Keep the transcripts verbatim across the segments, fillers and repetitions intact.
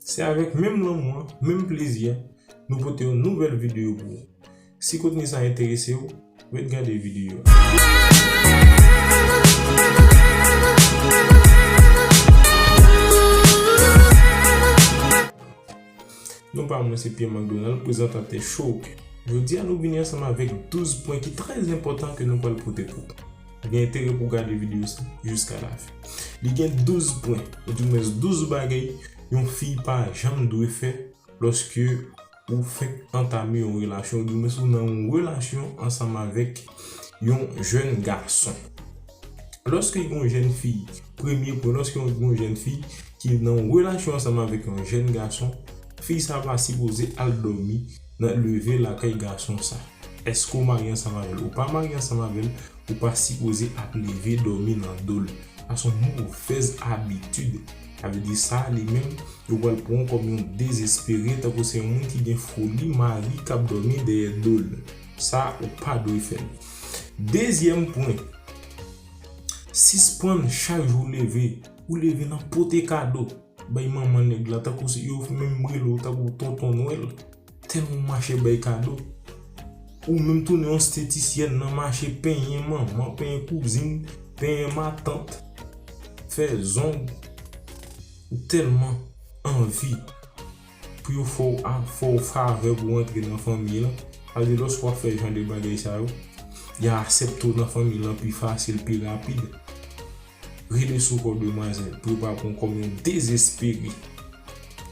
Se avèk menm lanmou an, menm plezi a, nou pote yon nouvèl videyo pou ou. Si kontni sa enterese w, ret gade videyo a. Non pa mwen se Pierre McDonald, prezantatè Show. Jodi a nou vini ansanm avèk douz pwen ki trè enpòtan ke nou pral pote pou ou. Gen enterè pou w gade videyo sa jiska lafen. Li gen douz pwen, ou di mwens douz bagay yon fi pa janm dwe fè lòske ou fenk antame yon relasyon, ou di mwens ou nan yon relasyon ansanm avèk yon jèn gason. Lòske yon jèn fi, premye pwen, lòske yon, yon jèn fi ki nan yon relasyon ansanm avèk yon jèn gason, fi sa pa sipoze al dòmi nan leve lakay gason sa. Èske w marye ansanm avè l? Ou pa marye ansanm avè l, ou pa sipoze ap leve dòmi nan do l. Sa se yon movèz abitid. Sa vle di sa li menm, yo pral pran w kòm yon dezespere, tankou se yon moun ki gen foli mari k ap dòmi dèyè do l. Sa, ou pa dwe fè l. Dezyèm pwen, sispann chak jou leve, ou leve nan pote kado bay manman nèg la, tankou se yo menm rele w tankou tonton Nwèl. Tèlman w mache bay kado. Ou menm tounen yon estetisyèn nan mache penyen manman, penyen kouzin, penyen matant, fè zong. Ou tèlman anvi pou yo fè w, a, fè w favè pou w antre nan fanmi lan. Sa vle di lòske w ap fè jan de bagay sa yo, y a aksepte w nan fanmi lan pi fasil, pi rapid. Rele sou kò demwazèl pou yo pa pran w kòm yon dezespere.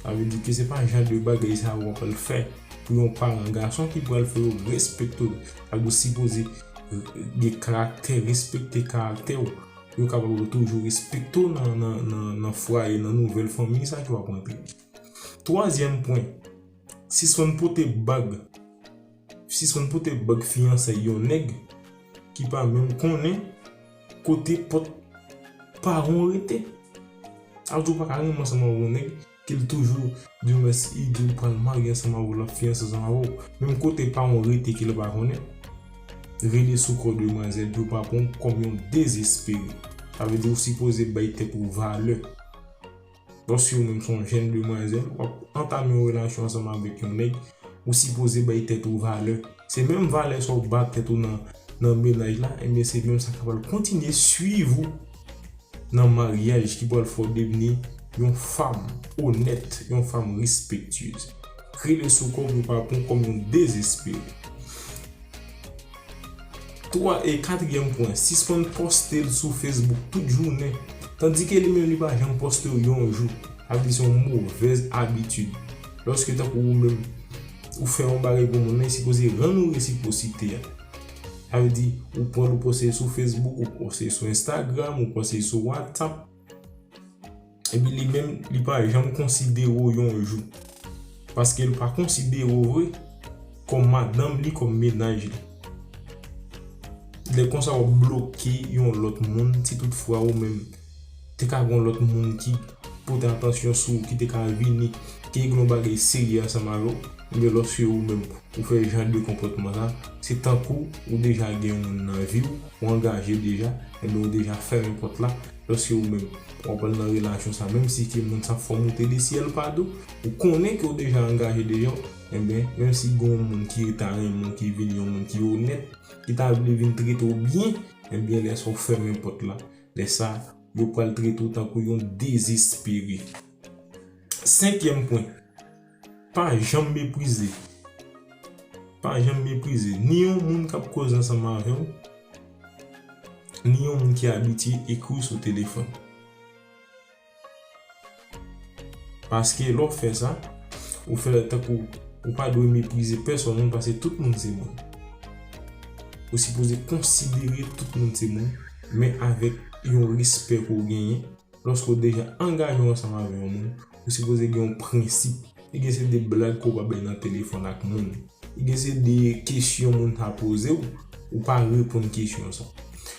Sa vle di ke se pa jan de bagay sa yo w ap al fè pou yon paran gason ki pral fè yo respekte w. Sa vle di w sipoze gen karaktè, respekte karaktè w, pou yo kapab toujou respekte w nan, nan, nan, nan fwaye, nan nouvèl fanmi sa ke w ap antre. Twazyèm pwen, sispann pote bag. Sispann pote bag fiyansay yon nèg ki pa menm konnen kote pòt paran w rete. Sa vle di w pa ka renmen ansanm avè yon nèg ke l toujou di w mèsi, li di w pral marye ansanm avè w, l ap fiyanse ansanm avè w. Menm kote paran w rete ke l pa konnen. Rele sou kò demwazèl pou yo pa pran w kòm yon dezespere. Sa vle di w sipoze bay tèt ou valè. Lòske ou menm se yon jèn demwazèl, w ap antame yon relasyon ansanm avèk yon nèg, ou sipoze bay tèt ou valè. Se menm valè sa w ba tèt ou nan, nan mennaj la, ebyen se menm sa k ap pral kontinye swiv ou nan maryaj ki pral fè w devni yon fanm onèt, yon fanm respektyez. Rele sou kò w pou yo pa pran w kòm yon dezespere. Twa e katriyèm pwen, sispann poste l sou Facebook tout jounen, tandike li menm li pa janm poste w yon jou. Sa vle di se yon movèz abitid. Lòske tankou ou menm, ou fè yon bagay pou moun nan, li sipoze rann ou resipwosite a. Sa vle di, ou pran l, ou poste l sou Facebook, ou poste l sou Instagram, ou poste l sou WhatsApp. Epi li menm, li pa janm konsidere w yon jou. Paske l pa konsidere w vre kòm madanm li, kòm mennaj li. Lè konsa w ap bloke yon lòt moun, si toutfwa ou menm te ka gen yon lòt moun ki pote atansyon sou ou, ki te ka vini, ki regle yon bagay serye ansanm avè w, ebyen lòske ou menm ou fè jan de konpòtman sa, se tankou ou deja gen yon moun nan vi w, ou angaje deja, ebyen ou deja fèmen pòt la. Lòske ou menm, w ap al nan relasyon sa, menm si ke moun sa fè w moute de syèl pa do, ou konnen ke w deja angaje deja, ebyen, menm si gen yon moun ki ta renmen w, ki vin yon moun ki onèt, ki ta vle vin trete w byen, ebyen, lè sa w fèmen pòt la. Lè sa, yo pral trete w tankou yon dezespere. Senkyèm pwen, pa janm meprize. Pa janm meprize ni yon moun k ap koze ansanm avè w, ni yon moun ki abitye ekri w sou telefòn. Paske lè w fè sa, ou fè tankou ou pa dwe meprize pèsòn moun, paske tout moun se moun. Ou sipoze konsidere tout moun se moun, men avèk yon respè ke w genyen. Lòske w deja angaje w ansanm avè yon moun, ou sipoze gen yon prensip. Li gen se de blag ke w pa bay nan telefòn ak moun. Li gen se de kesyon moun sa poze w, ou pa reponn kesyon sa.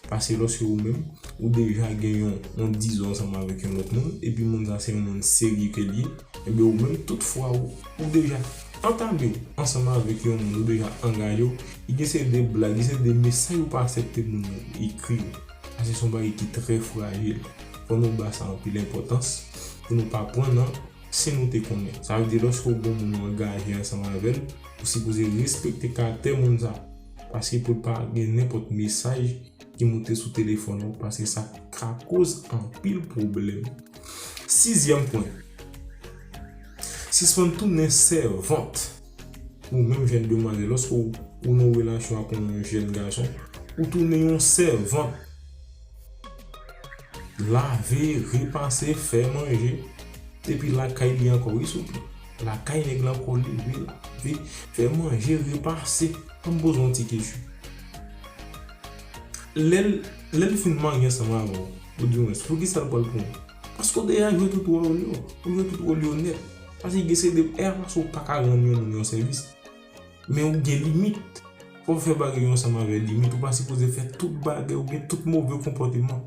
Paske lòske ou menm, ou deja gen yon, yon dizon ansanm avèk yon lòt moun, epi moun sa se yon moun serye ke l ye, ebyen ou menm, tout fwa ou, ou deja antame w ansanm avèk yon moun, ou deja angaje w, li gen se de blag, li se de mesaj ou pa aksepte moun nan ekri w. Sa se yon bagay ki trè frajil. Fò nou ba sa anpil enpòtans pou nou pa pran nan si nou te konnen. Sa vle di, lòske w gen yon moun ou angaje ansanm avè l, ou sipoze respekte karaktè moun sa. Paske pou l pa gen nenpòt mesaj ki moute sou telefòn ou, paske sa ka koz anpil pwoblèm. Sizyèm pwen, sispann tounen sèvant. Ou menm jèn demwazèl, lòske w, ou nan yon relasyon ak yon jèn gason, ou tounen yon sèvant. Lave, repase, fè manje, epi lakay li ankò, wi, souple. Lakay nèg la ankò, leve, lave, fè manje, repase. An m poze yon ti kesyon. Lè l, lè l fin marye ansanm avè w, oudimwens, poukisa l pral pran w? Paske w deja jwe tout wòl yo, ou jwe tout wòl yo nèt. Paske gen seri de, e pa paske w pa ka rann yon moun yon sèvis, men ou gen limit. Fò w fè bagay yo ansanm avè limit, ou pa sipoze fè tout bagay, ou gen tout move konpòteman.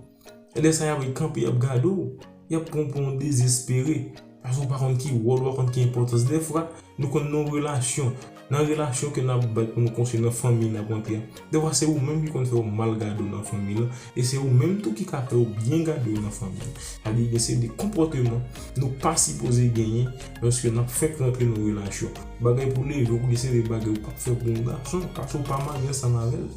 E lè sa y ap kanpe, y ap gade w, y ap pran w pou yon dezespere. Paske w pa konn ki wòl, w pa konn ki enpòtans. Dèfwa, nou konn nan relasyon, nan relasyon ke n ap bat pou nou konstwi, nan fanmi n ap rantre a. Dèfwa, se ou menm ki konn fè yon mal gade w nan fanmi lan, e se ou menm tou ki ka fè yo byen gade w nan fanmi lan. Sa vle di, gen seri de konpòteman nou pa sipoze genyen lòske n ap fèk rantre nan yon relasyon. Bagay pou leve w, gen seri de bagay ou p ap fè pou yon gason, paske w pa marye ansanm avè l.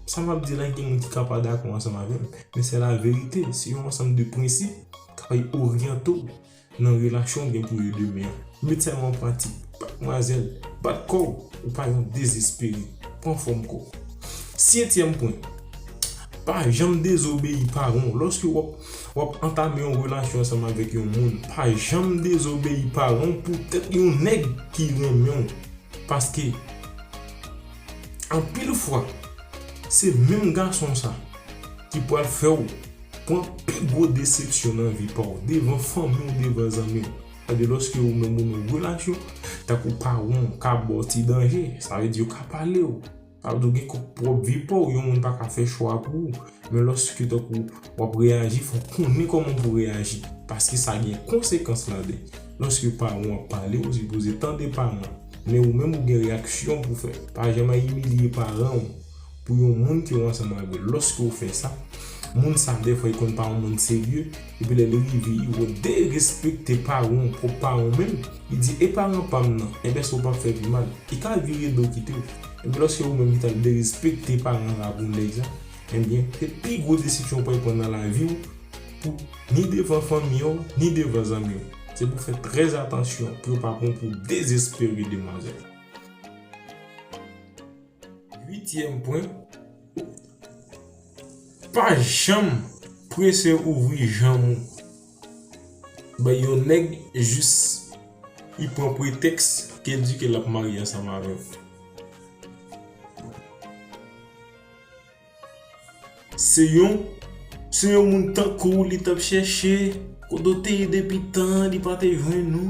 Sa m ap di la, gen moun ki ka pa dakò ansanm avè m, men se la verite. Se yon ansanm de prensip k ap oryante w nan relasyon w gen pou yo demen an. Met sa yo an pratik. Bat manzèl, bat kò w, ou pa yon dezespere. Pran fòm kò w. Setyèm pwen, pa janm dezobeyi paran w. Lòske w ap, w ap antame yon relasyon ansanm avèk yon moun, pa janm dezobeyi paran w poutèt yon nèg ki renmen w. Paske, anpil fwa, se menm gason sa ki pral fè w pran pi gwo desepsyon nan vi pa w, devan fanmi w, devan zanmi w. Sa vle di, lòske ou menm ou nan relasyon, tankou paran w ka ba w ti danje, sa vle di yo ka pale w. Sa vle di, ou gen kòk pwòp vi pa w, yon moun pa ka fè chwa pou ou. Men lòske tankou w ap reyaji, fò w konnen kòman pou w reyaji. Paske sa gen konsekans ladan. Lòske paran w ap pale, ou sipoze tande paran w. Men ou menm ou gen reyaksyon pou w fè. Pa janm al imilye paran w pou yon moun ke w ansanm avè l. Lòske w fè sa, moun sa dèfwa li konn pa yon moun serye, epi lè l rive, li wè w derespekte paran w, pwòp paran w menm, li di, "E paran pa m nan, enben èske w p ap fè pi mal?" Li ka vire do kite w. Enben lòske ou menm ki t al derespekte paran w la pou nèg sa, enben, se pi gwo desepsyon w pral pran nan lavi w, pou ni devan fanmi w, ni devan zanmi w. Se pou w fè trè atansyon pou yo pa pran w pou dezespere, demwazèl. Uityèm pwen, pa janm prese ouvri janm ou bay yon nèg jis li pran pretèks ke l di ke l ap marye ansanm avè w. Se yon, se yon moun tankou w li t ap chèche, kote w te ye depi tan, li pa te jwenn ou.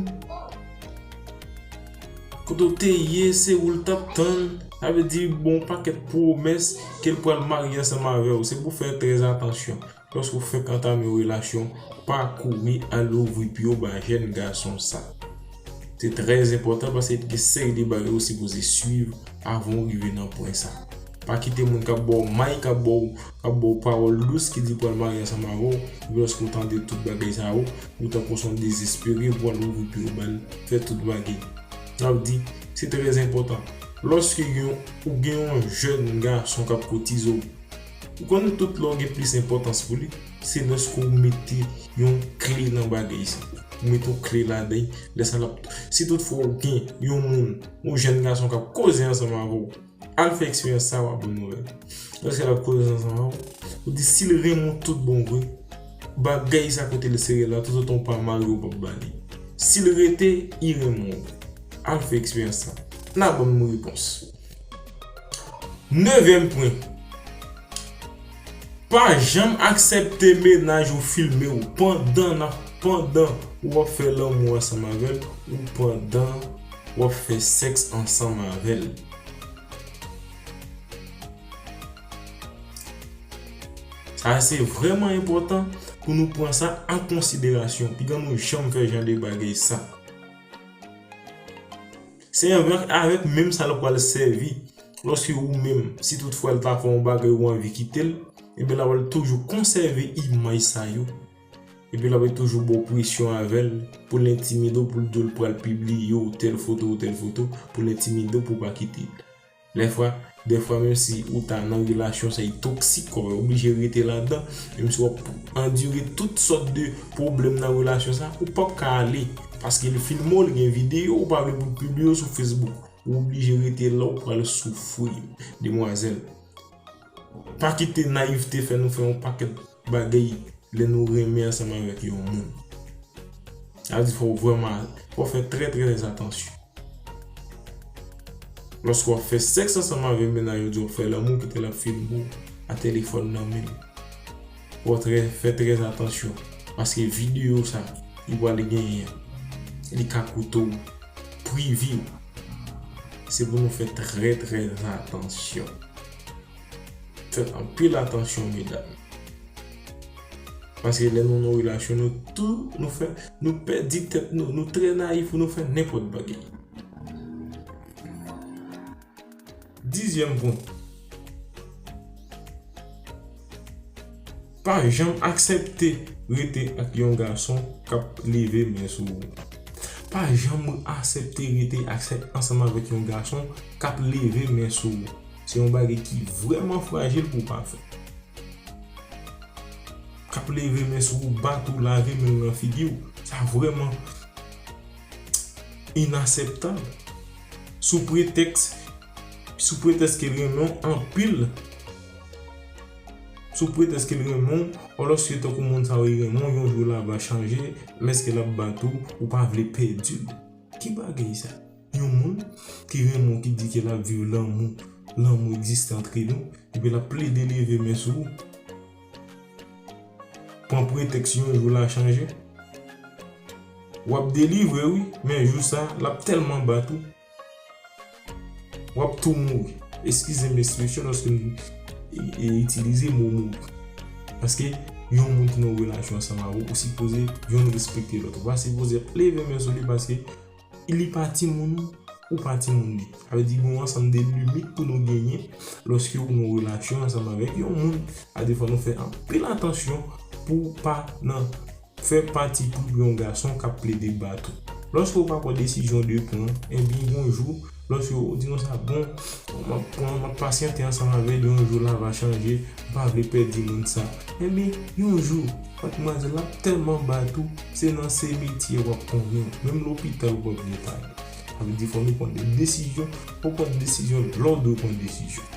Kote w te ye, se ou l t ap tann, sa vle di bon pakèt pwomès ke l pral marye ansanm avè w. Se pou w fè trè atansyon. Lòske w fèk antame yon relasyon, pa kouri al ouvri pye w ba jèn gason sa. Se trè enpòtan paske gen seri de bagay ou sipoze swiv avan w rive nan pwen sa. Pa kite moun k ap ba w may, k ap ba w, k ap ba w pawòl dous ki di pral marye ansanm avè w, epi lòske w tande tout bagay sa yo, ou tankou se yon dezespere pou al ouvri pye w ba l, fè tout bagay. Sa vle di, se trè enpòtan. Lòske gen yon, ou gen yon jèn gason k ap koutize w, ou konn tout lè w gen plis enpòtans pou li, se lòske w mete yon kle nan bagay sa. Ou mete yon kle ladan, lè sa l ap, si toutfwa w gen yon moun, yon jèn gason k ap koze ansanm avè w, al fè eksperyans sa, w ap ban m nouvèl. Lòske l ap koze ansanm avè w, ou di si l renmen w tout bon vre, bagay sa kote l sere la, toutotan w pa marye, w p ap ba li. Si l rete, li renmen w. Al fè eksperyans sa. N a ban m repons. Nevyèm pwen. Pa janm aksepte mennaj ou filme w pandan n ap, pandan w ap fè lanmou ansanm avè l ou pandan w ap fè sèks ansanm avè l. Sa se vrèman enpòtan pou nou pran sa an konsiderasyon. Piga nou janm fè jan de bagay sa. Se avèk, avèk menm sa l pral sèvi. Lòske ou menm, si toutfwa l ta fè yon bagay ou anvi kite l, enben l ap toujou konsève imaj sa yo. Epi l ap toujou ba w presyon avè l pou l entimide w, pou l di w l pral pibliye w tèl foto ou tèl foto, pou l entimide w pou w pa kite l. Dèfwa, dèfwa, menm si ou ta nan relasyon sa, li toksik, ou oblije rete ladan, menm si w ap andire tout sòt de pwoblèm nan relasyon sa, ou p ap ka ale. Paske li filme w, li gen videyo, ou pa vle pou l pibliye w sou Facebook. Ou oblije rete la, ou pral soufri, demwazèl. Pa kite nayivte fè nou fè yon pakèt bagay lè nou renmen ansanm avèk yon moun. Sa vle di fò w vrèman, fò w fè trè, trè, trè atansyon. Lòske w ap fè sèks ansanm avèk mennaj ou, di w ap fè lanmou, kite l ap filme w a telefòn nan men l. Fò w trè, fè trè atansyon, paske videyo sa, li pral genyen an, li ka koute w privi w. Se pou nou fè trè, trè atansyon. Fè anpil atansyon, medam. Paske lè nou nan relasyon, nou tou, nou fè, nou pèdi tèt nou, nou trè nayif pou nou fè nenpòt bagay. Dizyèm pwen. Pa janm aksepte rete ak yon gason k ap leve men sou ou. Pa janm aksepte rete aksep-, ansanm avèk yon gason k ap leve men sou ou. Se yon bagay ki vrèman frajil pou w pa fè. K ap leve men sou ou, bat ou, lave men l nan figi w. Sa vrèman inaseptab. Sou pretèks, sou pretèks ke l renmen w anpil, sou pretèks ke l renmen w, alòske tankou moun sa yo renmen w, yon jou la va chanje, men èske l ap bat ou, ou pa vle pèdi l. Ki bagay sa? Yon moun ki renmen w, ki di ke l ap viv lanmou, lanmou egziste antre nou, epi l ap plede leve men sou ou. Pran pretèks yon jou la chanje. W ap delivre, wi, men jou sa, l ap tèlman bat ou, w ap tou mouri. Eskize m ekspresyon lòske m e, e, itilize mo mouri. Paske yon moun ki nan relasyon ansanm avè w, ou sipoze youn respekte lòt. Ou pa sipoze ap leve men sou li paske li pa timoun ou, ou pa timoun li. Sa vle di gen yon ansanm de limit pou nou genyen lòske ou nan relasyon ansanm avèk yon moun. A defwa nou fè anpil atansyon pou pa nan fè pati pou yon gason k ap plede bat ou. Lòske ou pa pran desizyon de pran, ebyen yon jou, lòske ou di konsa, bon, m ap pran, m ap pasyante ansanm avè l, yon jou la va chanje, m pa vle pèdi moun sa. Ebyen, yon jou, madmwazèl la ap tèlman bat ou, se nan semetyè w ap konnen, menm lopital ou p ap vle pa ale. Sa vle di fò nou pran de desizyon, fò pran desizyon lè w dwe pran desizyon.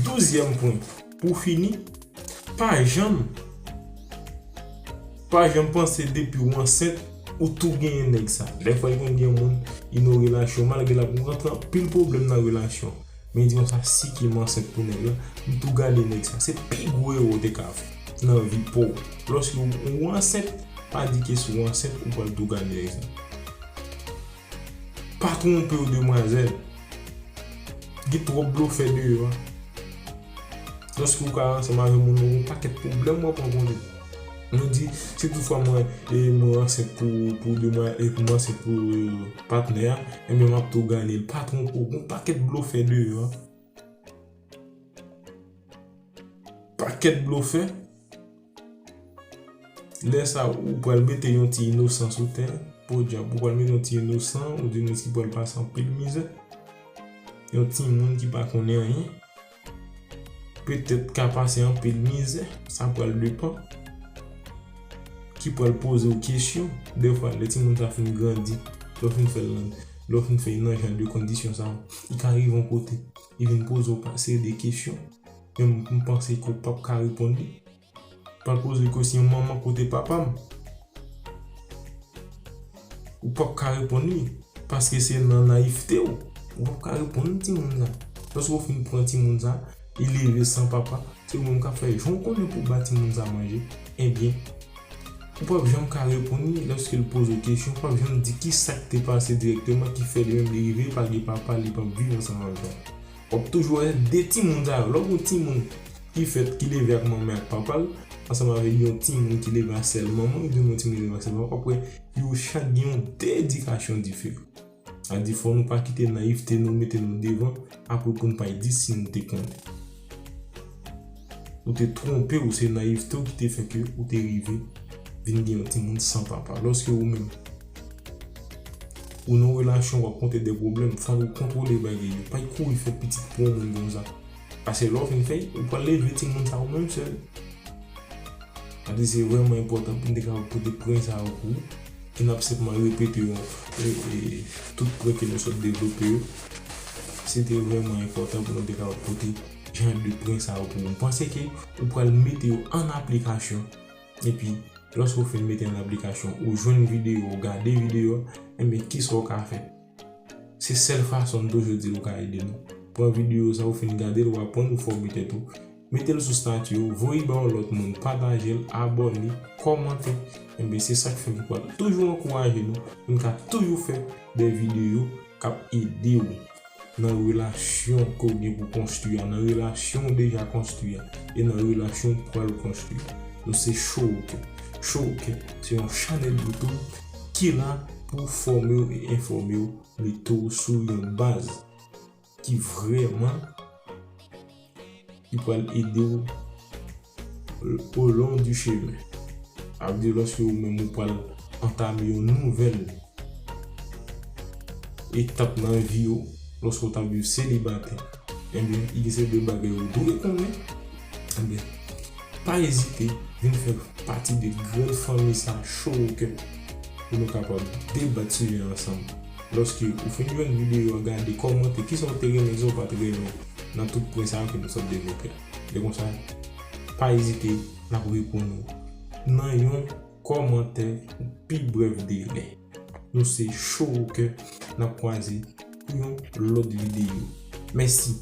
Douzyèm pwen, pou fini, pa janm, pa janm panse depi w ansent, ou tou genyen nèg sa. Dèfwa, li konn gen moun, li nan relasyon, malgre l ap rantre anpil pwoblèm nan relasyon. Men li di konsa, si ke m ansent pou nèg la, m tou gade nèg sa. Se pi gwo erè w te ka fè nan vi pa w. Lòske w, w ansent, pa di ke si w ansent, ou pral tou gade nèg sa. Pa twonpe w, demwazèl. Gen twòp blofè deyò a. Lòske w ka ansanm avè moun, ou gen yon pakèt pwoblèm w ap rankontre. Nou di, si toutfwa mwen, e, mwen ansent pou, pou demwa-, e, pou mwen ansent pou, e, patnè a, ebyen, m ap tou gade l. Pa twonpe w, gen yon pakèt blofè deyò a. Pakèt blofè. Lè sa, ou pral mete yon ti inosan sou tè. Podyab, ou pral mete yon ti inosan, ou di nou ki pral pase anpil mizè. Yon timoun ki pa konnen anyen. Petèt ka pase anpil mizè, sa pral depann. Ki pral poze w kesyon. Dèfwa, lè timoun sa fin grandi, lè w fin fè l nan, lè w fin fè l nan jan de kondisyon sa, li ka rive yon kote, li vin poze w pa seri de kesyon. Men m, m panse ke w p ap ka reponn li. Pral poze l ke si yon manman kote papa m. Ou p ap ka reponn li, paske se nan nayivte w. Ou p ap ka reponn timoun sa. Lòske w fin pran timoun sa, li leve san papa, se ou menm k ap fè jan w konnen pou w ba timoun sa manje. Ebyen, ou p ap janm ka reponn li lòske l poze w kesyon, ou p ap janm di ki sa k te pase dirèkteman ki fè li menm li rive pa gen papa, li p ap viv ansanm avèk ou. W ap toujou wè de timoun sa yo. Lè w gen yon timoun ki fèt, ki leve ak manman ak papa l, ansanm avèk yon timoun ki leve ak sèl manman, oubyen yon timoun ki leve ak sèl papa, w ap wè yo chak gen yon dedikasyon diferan. Sa di fò nou pa kite nayivte nou mete nou devan, apre pou n pa di si nou te konnen. Ou te twonpe w, se nayivte w ki te fè ke ou te rive vin gen yon timoun san papa. Lòske ou menm, ou nan relasyon, w ap kontre de pwoblèm, fò nou kontwole bagay yo. Pa kouri fè pitit pou yon moun konsa. Paske lè w fin fè l, ou pral leve timoun sa ou menm sèl. Sa di se vrèman enpòtan pou n te kapab pote pwen sa yo pou ou, ke n ap senpman repete yo, e, e, tout pwen ke nou sot devlope yo. Se te vrèman enpòtan pou nou te kapab pote jan de pwen sa yo pou ou. M panse ke ou pral mete yo an aplikasyon, epi lòske w fin mete an aplikasyon, ou jwenn videyo, ou gade videyo, enben, kisa w ka fè? Se sèl fason m toujou di l ou ka ede nou. Pran videyo sa, ou fin gade l, ou aprann, ou fòme tèt ou. Mete l sou stati w, voye ba yon lòt moun, pataje l, abòne, kòmante. Enben, se sa k fè m pral toujou ankouraje nou pou n ka toujou fè de videyo k ap ede w nan relasyon ke w gen pou konstwi a, nan relasyon w deja konstwi a, e nan relasyon w pral konstwi a. Nou se Chowkè. Chowkè se yon chanèl YouTube ki la pou fòme w e enfòme w, mete w sou yon baz ki vrèman, ki pral ede w au long du chemin. Sa vle di lòske ou menm ou pral antame yon nouvèl etap nan vi w, lòske w t ap viv selibatè, enben, gen seri de bagay ou dwe konnen, enben, pa ezite vin fè pati de gran fanmi sa Chowkè pou nou kapab debat sijè ansanm. Lòske ou fin jwenn videyo a, gade, kòmante kisa w te renmen, kisa w pa t renmen nan tout pwen sa yo ke nou sot devlope a. E konsa, pa ezite, n ap reponn ou nan yon kòmantè pi brèf delè. Nou se Chowkè, n ap kwaze pou yon lòt videyo. Mèsi.